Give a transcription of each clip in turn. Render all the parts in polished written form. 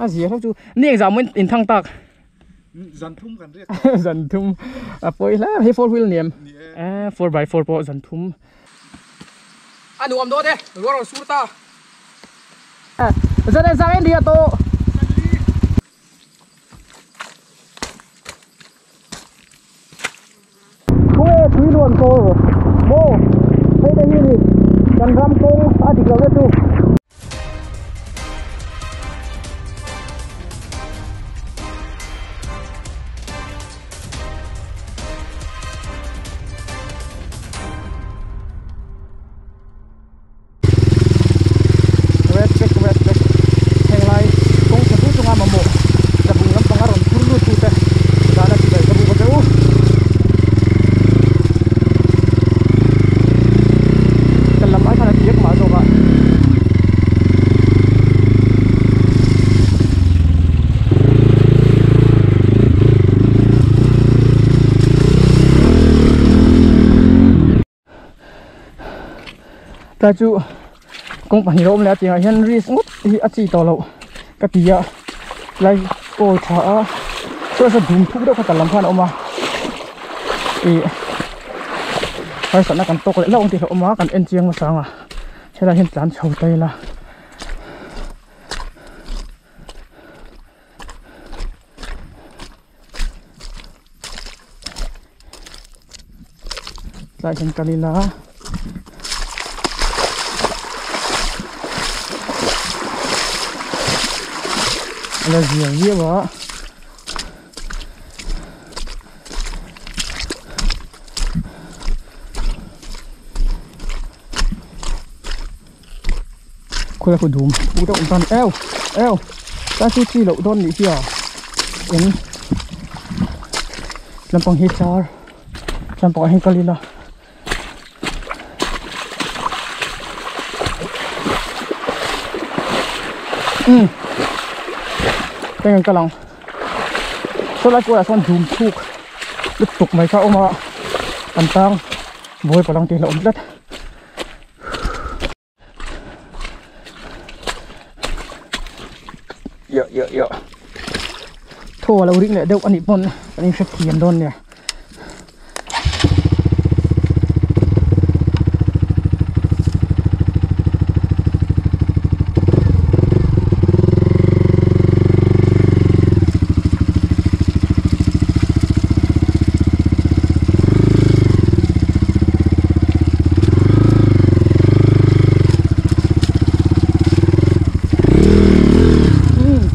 A zia hlauh chu ni engzah maw in thang tak. Zan thum kan riak zan thum a pawi hle hei four wheel niam eh 4x4 pawh zan thum a nuam dawn e ruah rawn sur ta zan e zang en ria tawh Khawnge tui luan kawr maw hei te hi ni kan ram kawng a dik lo e chu. Red check red check heng lai kawng chhe pui chunga mamawh tlabung lampang a rawn phur lut tute dahna chi daih ka buk a che u. Kan lam ai khan a tiak mah zawk a. Tlai chu kawng pahnih a awm leh a tiangah hian risk ngawt hi a chi tawh loh ka ti a tlai kawl tha a chuan saw dum thuk deuh kha kan lam khan a awm a ih harsatna kan tawk leh hlauh ang tih hlauh awm a kan en chiang hmasa ang a helaiah hian tlan chho ta ila. Tlai hian kal ila a la zia viau a. Khawi a khaw dum puk deuh awm ta a ni eu eu tlai chu chi loh dawn nih hi a eng lampang hi char lampang ah hian kal ila umm eng an kal ang saw lai kualah sawn dum thuk lutuk mai kha a awm a an tang buai palang tih hlauh awm tlat. Yo yo yo thaw a lo ring leh deuh a nih pawn kan inhre thiam dawn nia.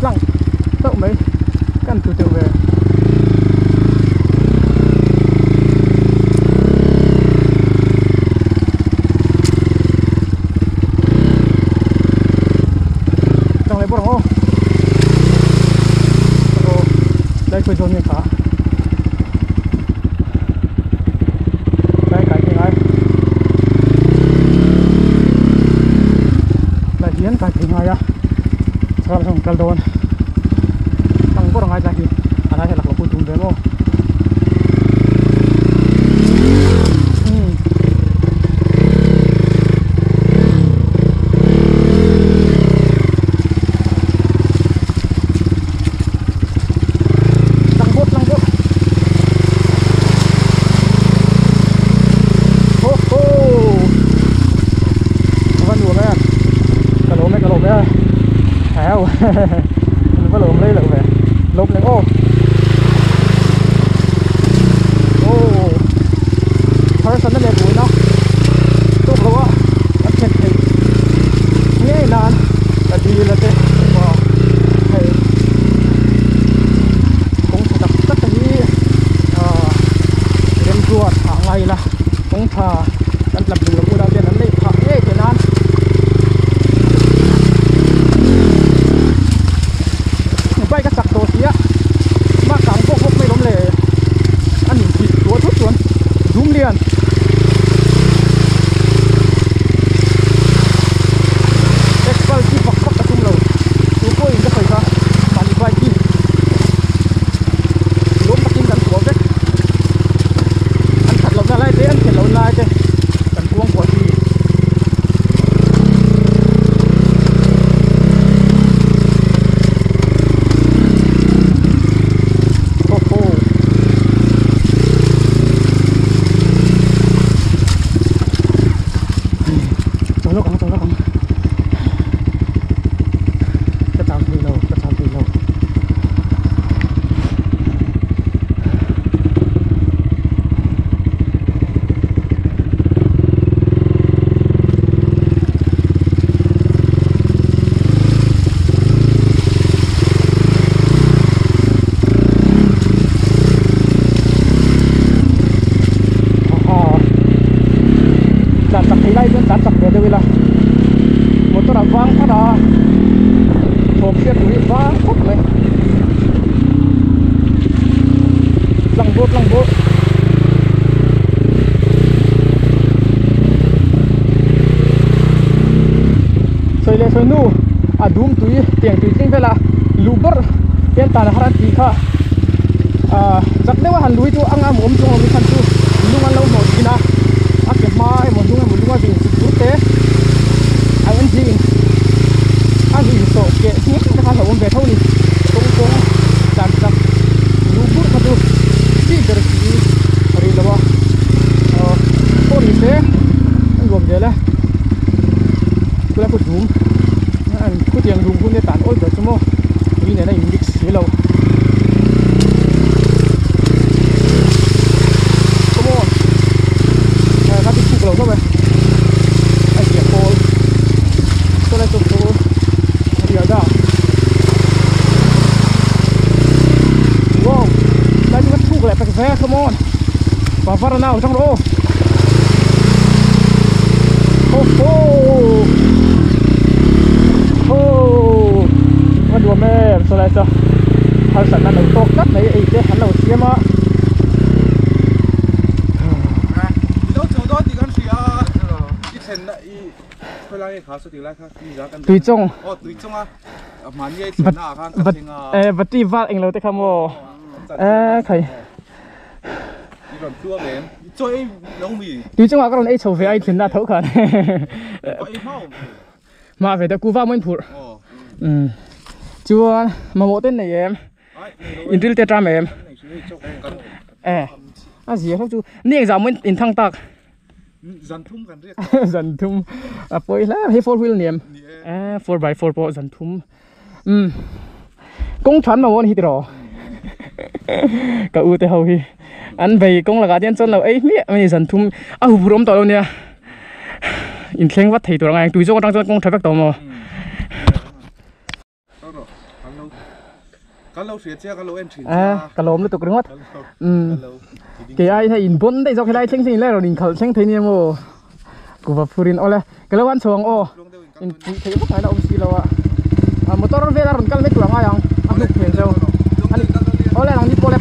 Tlang chauh mai kan tu teuh ve tlang leh bawrh ang aw aw lai khawi zawn nge kha. Lai kai phei ngai Lai hian kai phei ngai a chhakah sawn kal dawn tang bawrh angai tlai hi a lai hi a lak loh pawh tum ve maw umm. Tlang bawk tlang bawk Ho ho A va nuam em Ka lawm e ka lawm e Au An va lawm lei loh ve Lawm leh aw Aw Harsatna leh buaina tawk lo a a thlen theih ngei nan ka dil a te aw hei kawng tha tak tak te hi ah remruat phah ngai ila kawng tha kan tla bul lo unau ten an neih phah ngei theih nan bike a chak tawh si a. Vang khawp mai. Tlang bawr tlang bawr. Sawi leh sawi nu a dum tui tiang tui tling vela luh bawrh hian tan a har an tih kha ah chak deuh a han lui chu a ngam awm chung awm hi khan chu lung an lo hnawh thin a a ke hma emaw hnung emaw lung a zin chuk tur te a engine a zin sawh keh nghek te kha a hlauhawm ve tho a ni kawng kawng tlan chak luh burh kha chu chi ber si a rih lo a aw pawh ni se a nuam zel e chulai khu dum an khutiang dum hun hi a tan awl ber chu maw tui nen a in mix si lo come on ka ti chhuk lo hlauh e a zia pawl chulai chu chu a ria wow lai chu ka chhuk leh tak ve come on pa var a nau tang rawh aw ho ho ho a nuam em saw lai saw harsatna lo tawk tlat mai ei te an lo siam a. Tuichawng Bati val englo te kha maw e khai Tuichawngah ka rawn ei chho ve a i thlenna tho khan Hma ve deuh kuva maw in phurh Chuan mamawh te an nei em Inril te a ṭam em E a zia hlauh chu ni engzah maw in thang tak. Zan thum kan riak tawh. Zan thum a pawi hle hei four wheel ni em? Ni e. Eh four by four pawh zan thum. Um kawng than mamawh a ni hi tiraw? Ka u te ho hi an bei kawng lakah te hian chuan lo ei hmiah mai zan thum a huphurh awm tawh lo nia. Inthleng vat thei tur ang a engtui zawk atang chuan kawng tha vek tawh maw? Ka lawm lutuk ringawt kei ai hei in bawn daih zawk helai thleng thleng in la rawn inkhalh thleng thei nia maw kuva phurin awle ka lo an chho ang aw in puih theih vak ngaina awm si lo a motor vel a rawn kal mai tur a ngai ang a hnuk hmel cheu ani awle nang ni pawh le.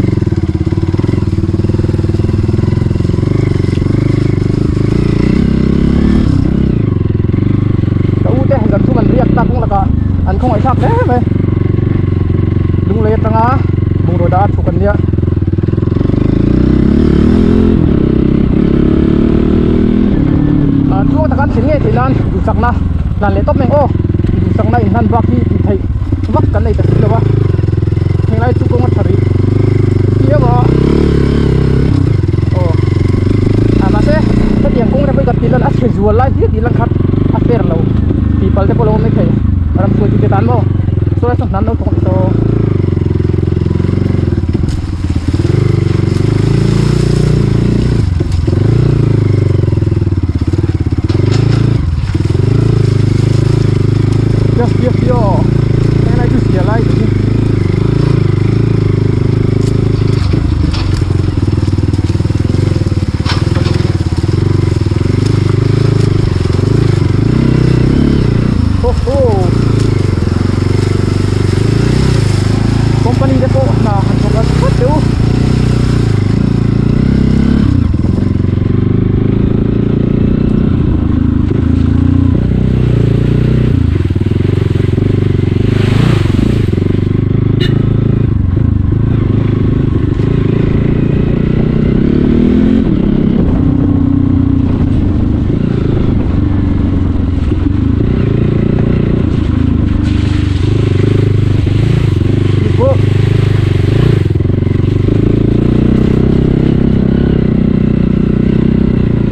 Ka u te zan thum an riak ta kawng lakah an khawngaih thlak hle mai lunglei atanga bungraw dah a chhuk an nia. Tluang taka an thlen ngei theih nan duhsakna hlan leh tawp mai ang aw duhsakna inhlan bak hi tih theih vak kan nei ta si lo a henglai chu kawng a tha rih viau a aw ah mahse hetiang kawng te pawh hi ka tih lan a chhe zual lai hlir tih lan khat a fair lo tih pal te pawh lo awm mai thei ram sual tih te tan maw saw lai saw hnan lo thawk a ni saw. Company te pawh hna han thawk vat vat teh u.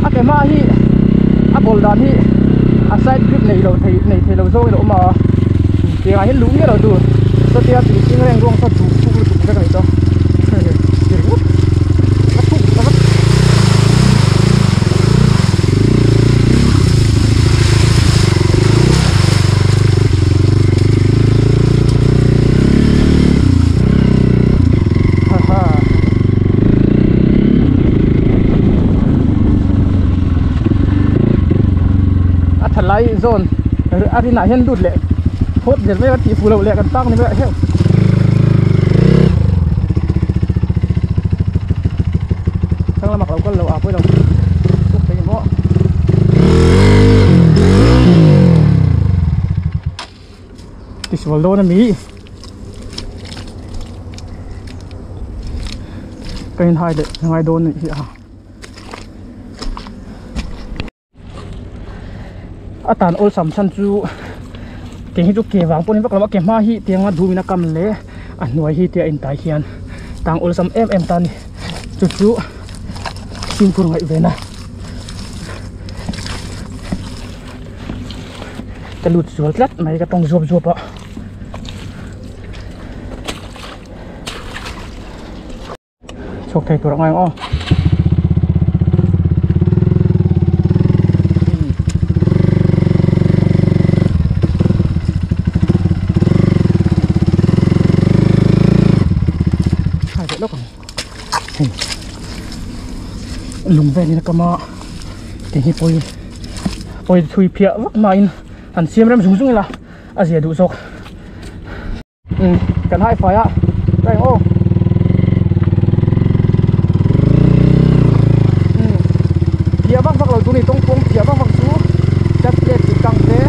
A ke hma hi a ball dan hi a side grip nei lo thei nei thei lo zawng in a awm a tiangah hian luh miah lo tur chutia tui ching reng ruang saw duh thuk lutuk vek a ni chuan ti ringawt a thuk ta vek. A tha lai zawn a rinah hian lut leh phawt zel mai a kan tih fuh loh leh kan tang ni mai a heuh. Thlang lamah ka lo kal lo a pawilo tuk thei maw. Tisual dawn a mi ka inhai leh ngai dawn anih hi a. A tan awlsam chhan chu keng hi chu ke vang pawh ni vak lo a ke hma hi tianga dumin a kam leh a hnuai hi tia intai hian tang awlsam em em ta a ni chu chu fimkhur ngaih ve na ka lut zual tlat mai ka tawng zuap zuap a. Chhuak thei tur a ngai ang aw. Hai leh lawk ang. Hei lung velin a kam a ti hi pawi pawi thui phiah vak hmain han siam rem zung zung ila a zia duh zawk. Um kan hai fai a ka eng aw um phiah vak vak lo tur a ni tawng pawng phiah vak vak chu chat plate tih kang te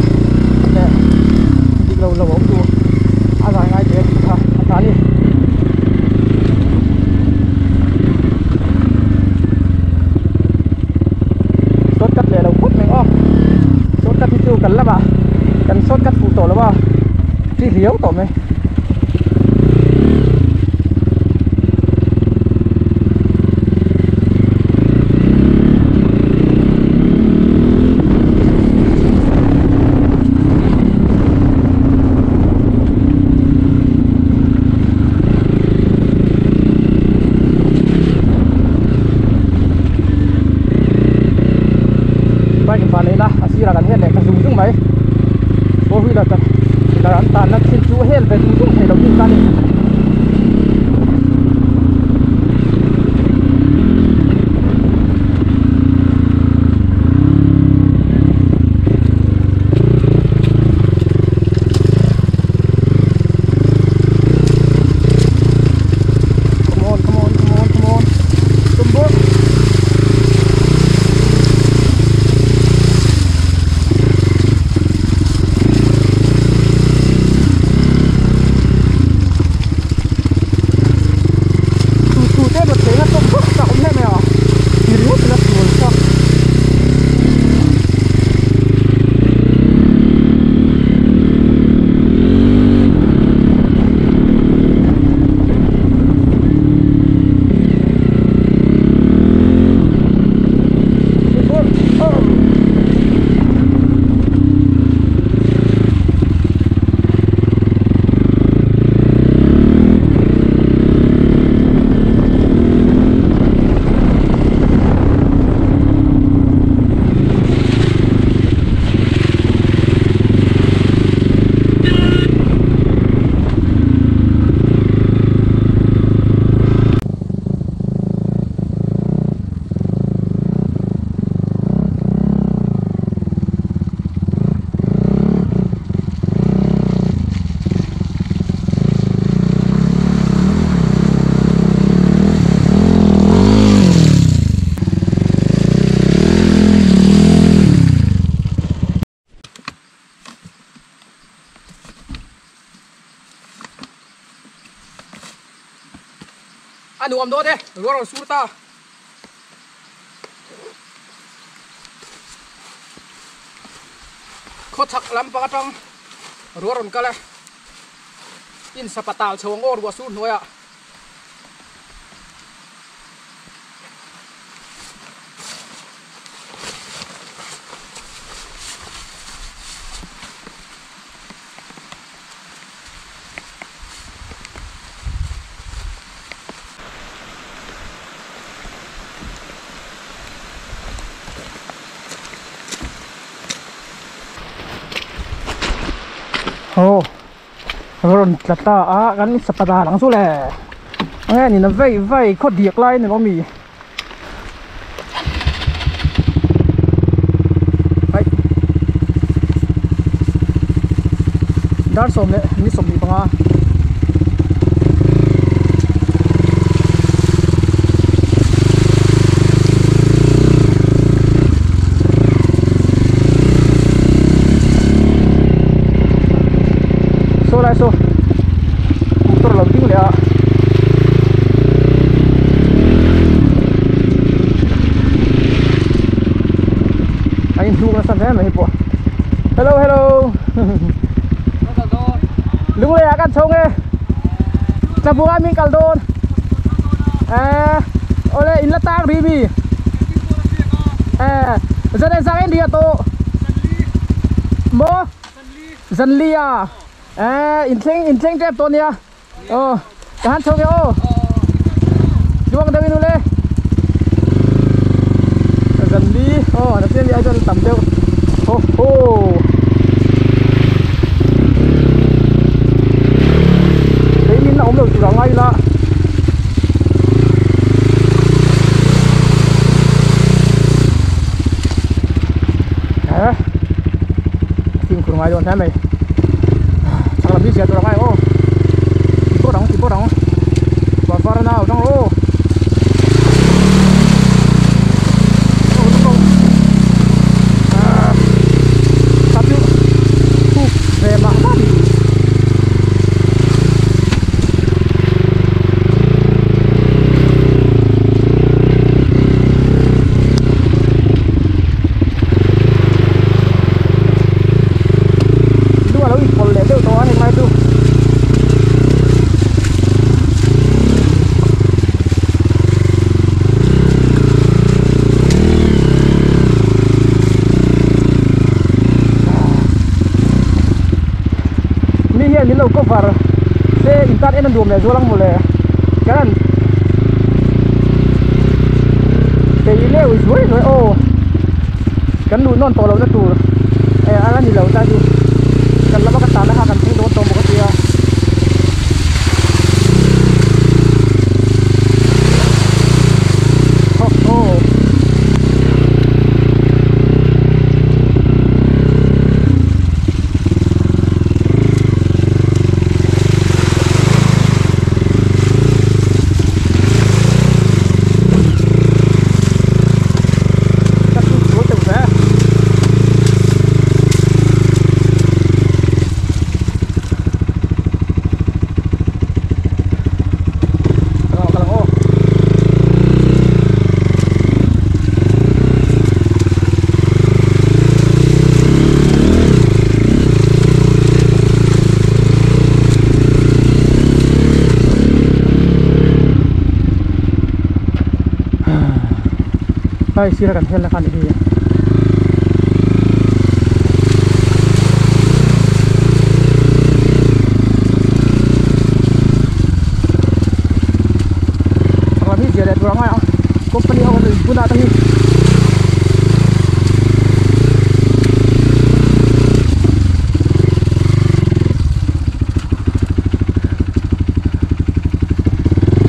leh dik lo lo a awm duh a zai ngai teh a tih kha a tha a ni. Shortcut leh lo phawt mai ang aw shortcut hi chu kan lamah kan shortcut fuh tawh lo a. Chi riau tawh mai. Bike van neihna a sirah kan hian leh ta zung zung mai. Four wheeler tak lar an tanna thil chu hel ve zung zung thei lo bik a ni. Come on, come on, come on, come on. Tumbuk. Tu tu te ma thei na tawk vak tak awm em em a ti ringawt ila sual chak. A nuam dawn e, ruah rawn sur ta. Khawchhak lampang atang ruah rawn kal e. In sapatal chho ang aw ruah sur hnuaiah. Aw rawn tla ta a kan sapada lang chu le enge ni na vei vei khaw diak lai a ni lo mi Dar sawm leh ni 25. So lai so motor lo ding leh a. A inhnuk nasa hle mai pawh. Hello hello. Lunglei ah kan chho nge. Tlabunga min kal dawn. Eh ole in la tang ri mi. Eh zan e zang in ria to. Mo Zanli a. Eh in thleng in thleng tep to nia. Oh ka han chho nge aw. Duang deuh in ule. Zanli oh na chian ai chuan tam deuh. Ho ho. Lei min a awm lo tur a ngai ila. Eh fimkhur ngai dawn hle mai. Chak lam hi zia tur a ngai aw. Ti pawh dang ti pawh dang. Var var nau dang aw. Ve mah mah ni. Lu a lo inpawlh leh deuh tawh a heng lai chu. Mi hian min lo cover se in tan en a nuam leh zual ang mawle kan tei leuh zuai zuai aw kan luh nawn tawh lohna tur eh a la ni lo ta chu kan lama ka tan na kha kan thleng dawn tawh bawk a tia. Ho ho. Ka chu sual teuh ve. Kal ang kal ang aw. Hei sira kan helna kha a nih hi. Chak lam hi zia leh tur a ngai ang company ho an inbun ah te hi.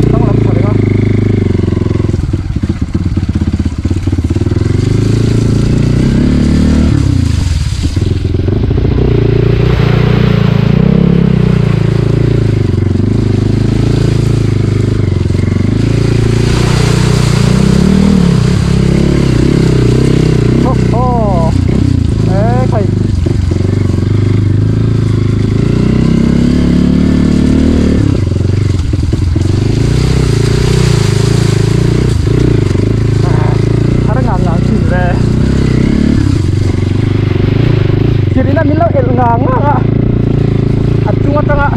Thlang lam tha reng a. Ho ho eh khai. Har ngang ngang thin ve. Thir ina min lo elh ngang ngang a, a chung atanga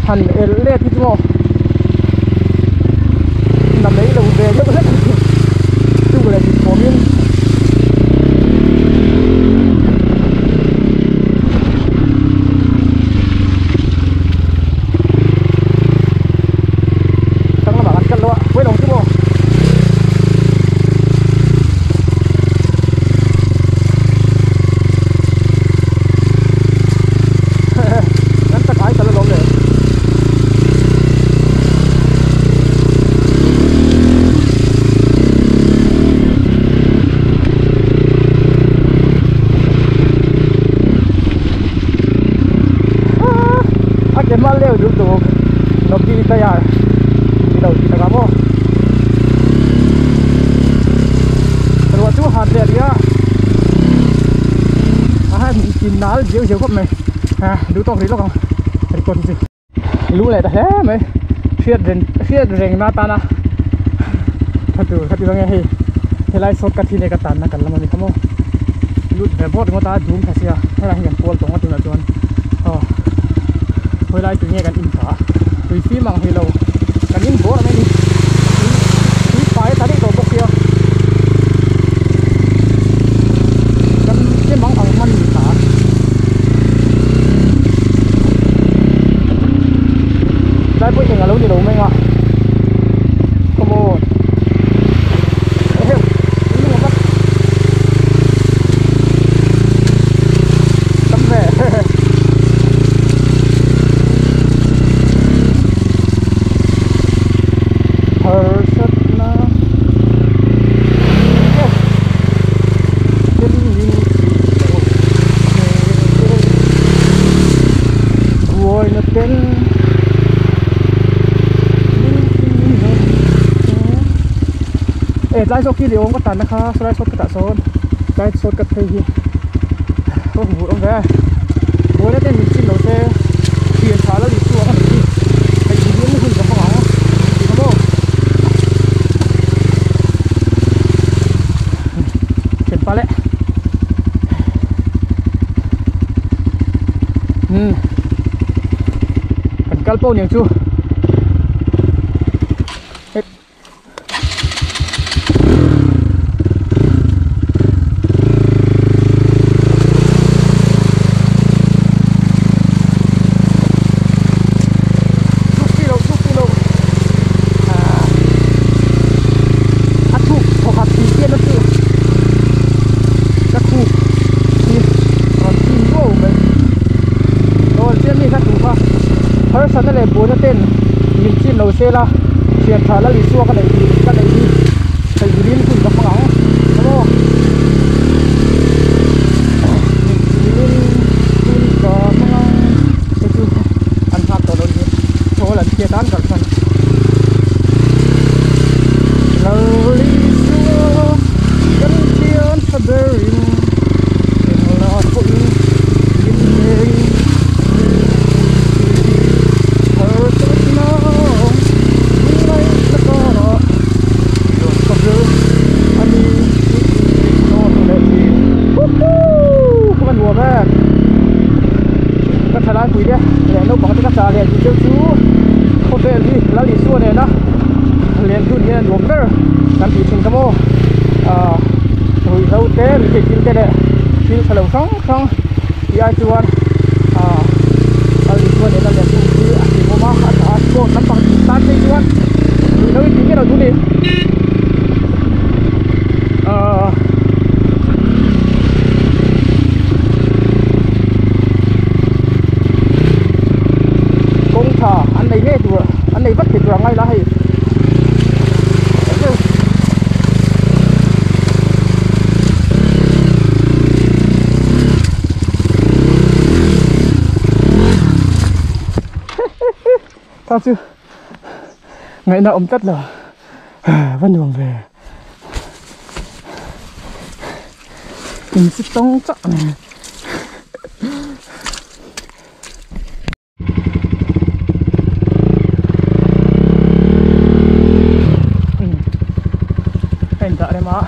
han elh let hi chu maw na mai lo ve deuh hlek chu leh thil thawmin. Thlang lamah kan kal lo a, pawi lo ang chu maw. Kan tak ai kal alawm le. Lutuk Noki tayar ni lo ti taka maw ruah chu han leh a nia a han in nal diau diau khawp mai a duh tawk rih lawk ang record hi chu lung leh ta hle mai hriat reng hriat reng na atana tha tur kha ti vang e hei helai short cut hi nge ka tanna kan lam a ni kha maw lut ve bawt ringawt a dum tha sia helai hi kan kual tawng a tunah chuan aw khawilai tui nge kan in tha tui fim ang hi lo kan in bawr mai ni tui fai ta daih tawh bawk sia kan chem ang ang hman ni tha tlai pawh eng a lo ni lo mai ang a come on Tlai zawk hi leh awm ka tanna kha saw lai short cut ah sawn tlai short cut phei hi ka hmu awm ve buaina ten min chin lo se thian tha lo in chhuak a nih hi hei in hun ka hmang ang tih kha maw thianpa leh umm kan kal pawh niang chu. A thuk thawkhat tih chiahna chu ka khuk hi rawn chim nuau mai rawn chiam mi kha tu kha harsatna leh buaina ten min chim lo se la thian tha la Isua ka neih hi ka neih hi thei durin hun ka hmang ang emaw min chilin hun ka hmang ang hei chu an nghak tawh lo ni chawl an chhiat a an kalsan Lalisua kan thian tha berin engla pawhin min nei harsatna lungngaihna karah rawn ka ber a ni nawn leh thin huhuu ka va nuam em ka thalai pui te leh naupang te ka chah leh tih deuh chu khawvel hi Lalisua nena len hun hian a nuam ber kan tih thin kha maw ah ruihhlo te ruihtheih thil te leh thil tha lo hrang hrang tih ai chuan ah Lalisua nena len hun hi a hlimawm a a tha a sport lampang tih tan phei chuan ruihhlo hi tih miah lo tur a ni ah. Kawng tha an nei ngei tur an nei vat thei tur a ngai la hei ta chu ngaihna awm tlat lo va nuam ve in si tawng chak a ni. A indah rem a.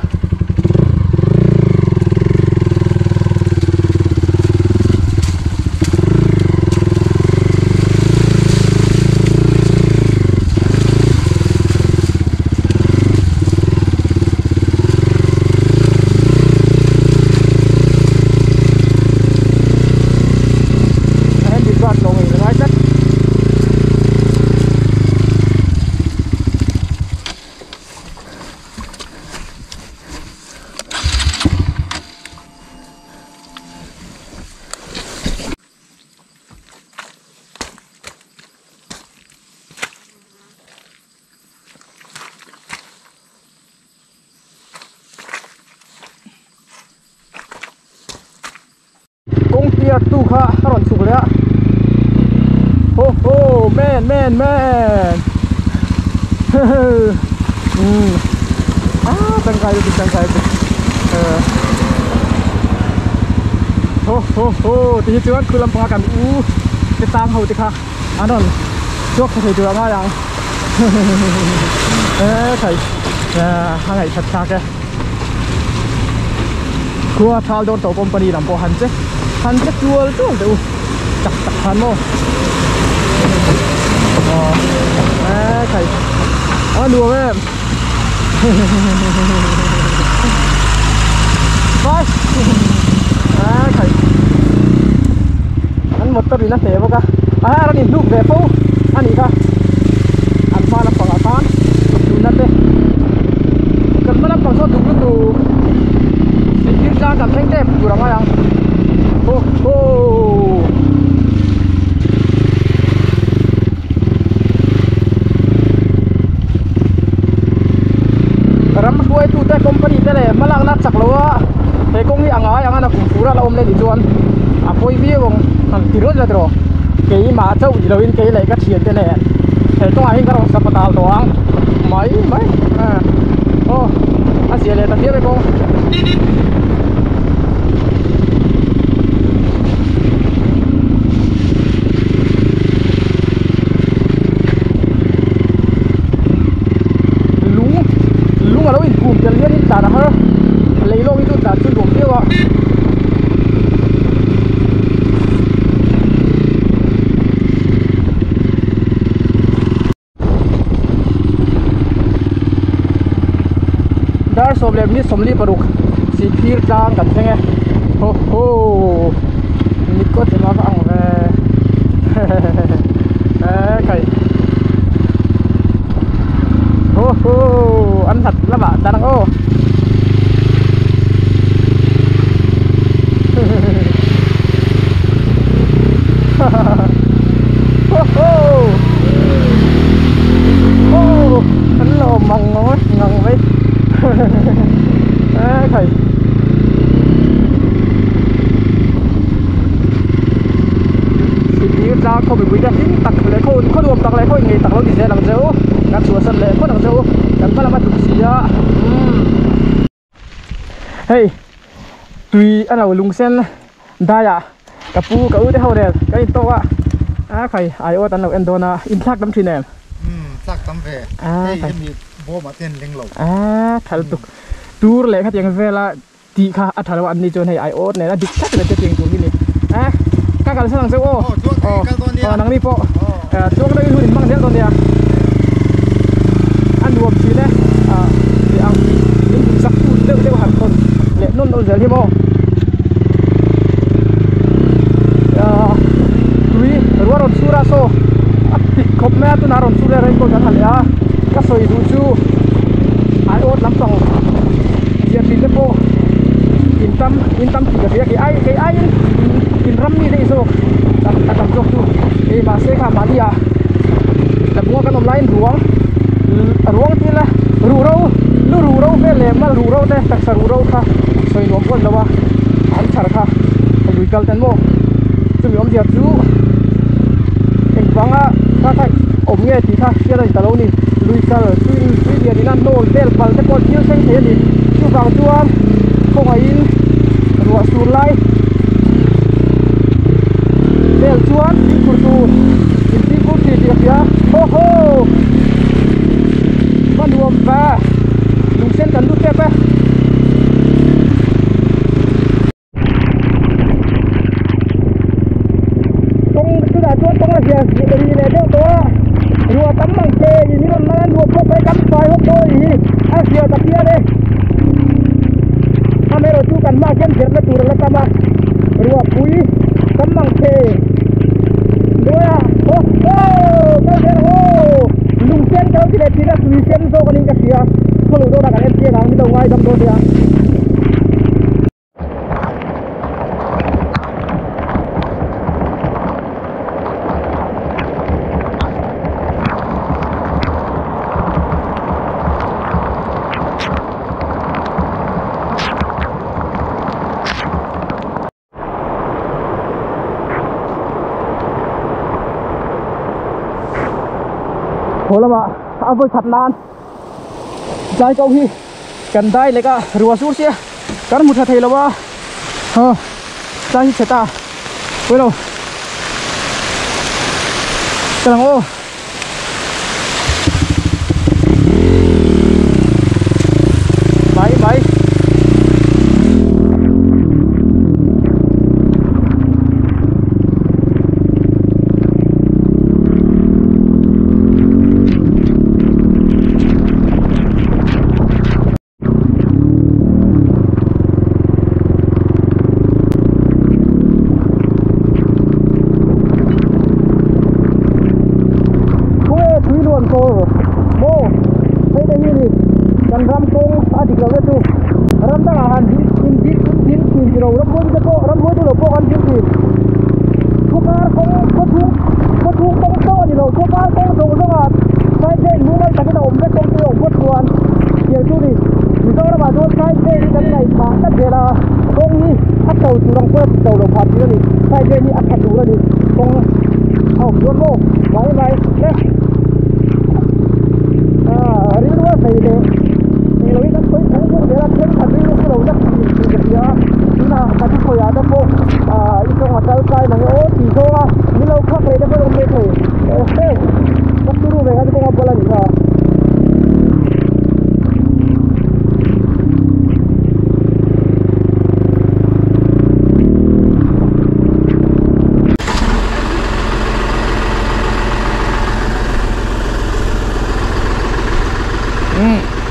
A handy guard lo ngei ngai tlat. Kawng piar tu kha a rawn chhuk leh a ho ho. Man man man tangkai lutuk tangkai lutuk ho ho ho ti hi chuan khu lampanga kan u te tang ho te kha an rawn chhuak thei tur a ngai ang e thei a ngaih that thlak e khua thal dawn tawh company lam pawh han che han che tual tual teh u chak tak khan maw e thei a nuam em bye a thei an motor in a hneh bawk a a rawn in hnuk ve fo a nih kha an hma lampangah khan tuna te kan hma lampang saw duk lutuk sihphir tlang kan thleng tep tur a ngai ang ho ho ram hruaitu te company te leh hmalakna chak lo a he kawng hi a ngai ang a na kum fur a la awm leh ni chuan a pawi viau ang han ti rawt rawt rawh keimah chauh ni lovin kei leh ka thian te nen he kawngah hian ka rawn sa patal tawh ang mai mai aw a zia leh ta viau e kawng. Lung lung a lo inphum tel hian in tlan a har lei lawk hi chu tlan chu nuam viau a. Dar sawm leh minute 46 sihphir tlang kan thleng e ho ho mit kawt ema va ang ve e kai ho ho an hlat lamah tlan ang aw ho ho oh an lo mang ngawt ngang mai e khai sihphir tlang khaw mipui te hlim tak leh khaw khaw nuam tak leh khaw in ngei tak lo ni zel ang che u kan chhuahsan leh phawt ang che u kan hma lama tuk si a hei tui a lo lung sen dai ah ka pu ka u te ho nen kan in tawk a a khai ai awt an lo en dawn a in thlak tam thin em thlak tam ve hei hemi bawm ah te an leng lo a thal tuk tur leh khatiang vela tih kha a tha lo an ni chuan hei ai awt nen a dik tak nen te tiang tur hi ni a ka kal san ang cheu aw aw nang ni pawh chuang deuhin hun in hmang zel dawn nia a nuam thin e tih ang min duhsak tu deuh deuh han thawn leh nawn nawn zel hi maw tui ruah rawn sur a saw a pik khawp mai a tunah rawn sur leh raincoat kan ha leh a ka sawi duh chu ai awt lampang ziah thin te pawh in tam in tam tih ka hria kei ai kei aiin in ram mi daih zawk a tam zawk chu hei mahse kha mahni ah tlabunga kan awm laiin ruang ruang tih ila ruhro lu ruhro vel leh mal ruhro te taksa ruhro kha sawi nuam pawh a ni lo a an chhar kha lui kal ten maw chumi awmzia chu engvanga kha kha awm nge tih kha hriat a ni ta lo ni lui kal tui tui lian ina hnawl vel pal te pawh thil thleng thei a ni chuvang chuan khawngaihin ruah sur lai vel chuan fimkhur tur in fimkhur tih tih a hria haw haw va nuam ve lungsen kan lut tep e. Kawng chutah chuan kawng a zia ri leh deuh tawh a ruah tam mang che in hi rawn man a nuam khawp mai kan fai hawk dawn a ni hi a zia ta phian e amaherawh chu kan hmaah khian zirna tur a la tam a ruah pui tam mang che hnuai ah haw haw kal zel haw lung sen ka lo ti leh thin a tui sen zawk a niin ka hria khaw luh dawnah kan en chiang ang min lo ngaidam dawn nia. Holama a voi khat nan dai ko hi kan dai leka ruwa sur sia kan mu tha thei lo wa ha dai hi cheta pui lo kalang o mai mai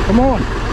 Come on.